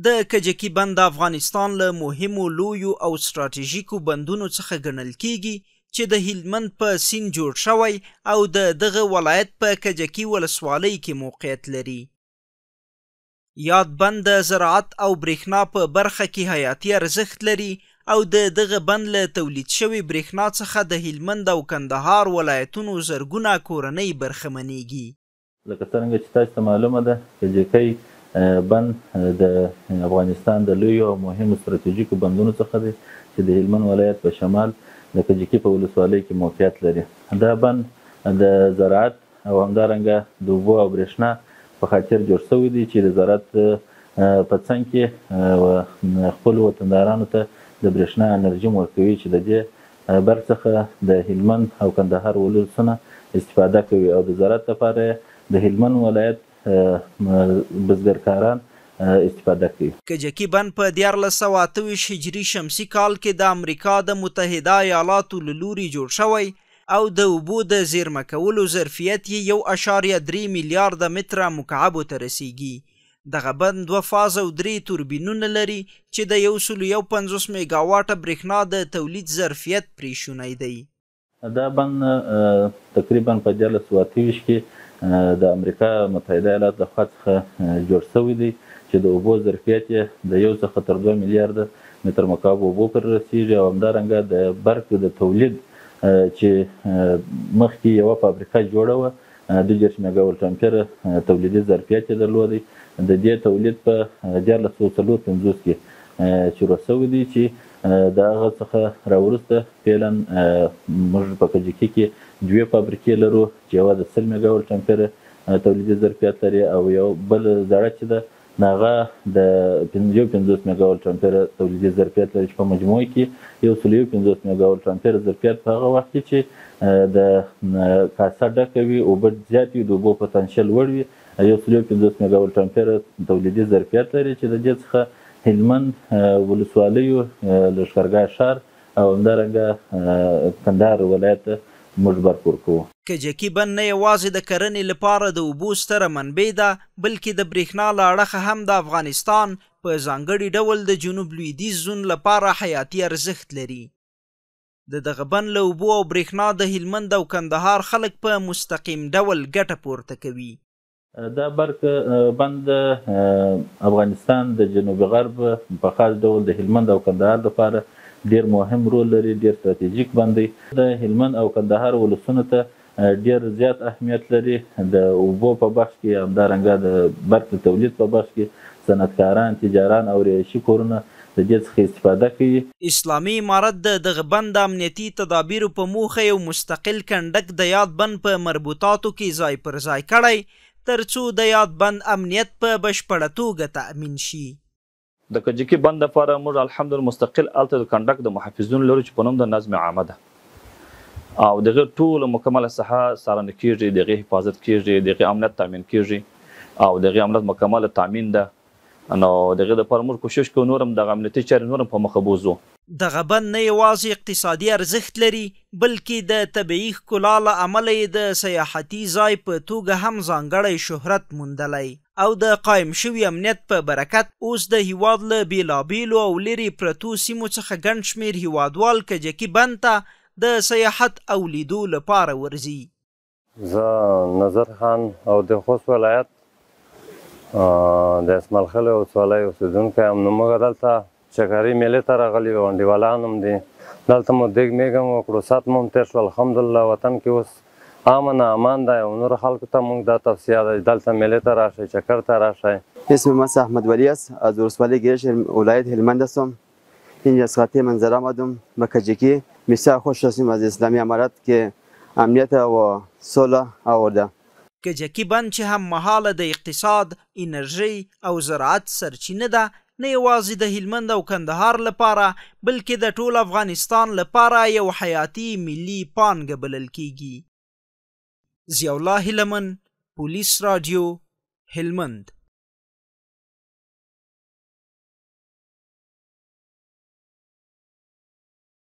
د کجکي بند د افغانستان له مهمو لویو او ستراتیژیکو بندونو څخه ګڼل کیږي چې د هلمند په سیند جوړ شوی او د دغه ولایت په کجکي ولسوالۍ کې موقعیت لري. یاد بند د زراعت او برېښنا په برخه کې حیاتي ارزښت لري او د دغه بند له تولید شوې برېښنا څخه د هلمند او کندهار ولایتونو زرګونه کورنۍ برخمنېږي. لکه څرنګه چې تاسو ته معلومه ده، کجکي بند د افغانستان د لویو او مهمو ستراتیژیکو بندونو څخه دی چې د هلمند ولایت په شمال د کجکي په ولسوالۍ کې موقعیت لري. دا بند د زراعت او همدارنګه د اوبو او برېښنا په خاطر جوړ شوی دی چې د زراعت په څنګ کې خپلو وطندارانو ته د برېښنا انرژي ورکوي چې د دې برق څخه د هلمند او کندهار ولسونه استفاده کوي او د زراعت لپاره د هلمند ولایت بزګرکاران استفاده کوي. کجکي بند په 1328 هجري شمسي کال کې د امریکا د متحده ایالاتو له لوري جوړ شوی او د اوبو د زیرمه کولو ظرفیت یې 1.3 میلیارده متره مکعبو ته رسیږي. دغه بند دوه فاز او درې توربینونه لري چې د 151 میګاواټه برېښنا د تولید ظرفیت پرې شونی دی. دا بند تقریبا په 1328 کې د امریکا متحده ایالات له خوا څخه جوړ شوی دی چې د اوبو ظرفیت یې د 1 څخه تر 2 میلیارده متر مکعب اوبو پورې رسیږي او همدارنګه د برق د تولید چې مخکې یوه فابریکه جوړه وه 32 میګاولټ امپیر تولیدي ظرفیت یې درلودی، د دې تولید په 1354 کې شروع شوی دی چې د هغه څخه راوروسته فعلا موږ په کجکي کې دوې فابریکې لرو چې یوه د 100 میګاولټ امپیر تولیدي ظرفیت لري او یو بل زړه چې ده هغه د 55 میګاولټ امپیر تولیدي ظرفیت لري چې په مجموع کې 151 میګاولټ امپیر ظرفیت په هغه وخت کې چې د کاسه ډکه وي، اوبه زیاتې وي، د اوبو پتانشیل لوړ وي، 151 میګاولټ امپیر تولیدي ظرفیت لري چې د دې څخه هلمند ولسوالیو، لښکرګاه ښار او همدارنګه کندهار ولایت ته موږ برق ورکوو. کجکي بند نه یوازې د کرنې لپاره د اوبو ستره منبع ده، بلکې د برېښنا له اړخه هم د افغانستان په ځانګړي ډول د جنوب لویدیځ زون لپاره حیاتي ارزښت لري. د دغه بند له اوبو او برېښنا د هلمند او کندهار خلک په مستقیم ډول ګټه پورته کوي. دا برق بند افغانستان د جنوب غرب په خاص ډول د هلمند او کندهار لپاره ډیر مهم رول لري، ډیر ستراتیژیک بند دی. د هلمند او کندهار ولسونو ته ډیر زیات اهمیت لري. د اوبو په بخش کې، همدارنګه د برق د تولید په بخش کې صنعتکاران، تجاران او رهایشي کورونه د دې څخه استفاده کوي. اسلامي امارت د دغه بند د امنیتي تدابیرو په موخه یو مستقل کنډک د یاد بند په مربوطاتو کې ځای پر ځای کړی ترڅو د یاد بند امنیت په بشپړه توګه تأمین شي. د کجکي بند لپاره موږ الحمدلله مستقل هلته د کنډک د محافظینو لرو چې په نوم د نظم عامه ده او د هغې ټوله مکمله ساحه څارنه کیږي، د هغې حفاظت کیږي، د هغې امنیت تامین کیږي او د هغې امنیت مکمله تامین ده. نو د هغې دپاره موږ کوشش کوو نور هم دغه امنیتي چارې نور هم په مخه بوځو. دغه بند نه یوازې اقتصادي ارزښت لري، بلکې د طبیعي ښکلا له امله یې د سیاحتي ځای په توګه هم ځانګړی شهرت موندلی او د قایم شوي امنیت په برکت اوس د هیواد له بېلابېلو او لیرې پرتو سیمو څخه ګڼ شمېر هیوادوال کجکي بند ته د سیاحت او لیدو لپاره ورځي. زه نظر خان او د خوست ولایت د اسماعیل خېلو ولسوالۍ اوسېدونکی یم. نو موږ دلته چکري میلې ته راغلي یو، انډیوالان هم دي. دلته مو دیګ میګ هم وکړو، ساعت مو هم تېر شو. الحمدلله وطن کې اوس امن امان دی او نورو خلکو ته موږ دا توصیه ده چې دلته میلې ته راشئ، چکر ته راشئ. اسم من احمد ولی است، از ولسوالی گرش ولایت هلمند هستم. اینجا از خاطر منظره آمدم به کجکی. بسیار خوش هستیم از اسلامی امارت که امنیت و صلح آورده. کجکي بند چې هم مهاله د اقتصاد، انرژۍ او زراعت سرچینه ده، نه یوازې د هلمند او کندهار لپاره بلکې د ټول افغانستان لپاره یو حیاتي ملي پانګه بلل کیږي. ضیاءالله هیلمن، پولیس راډیو، هلمند.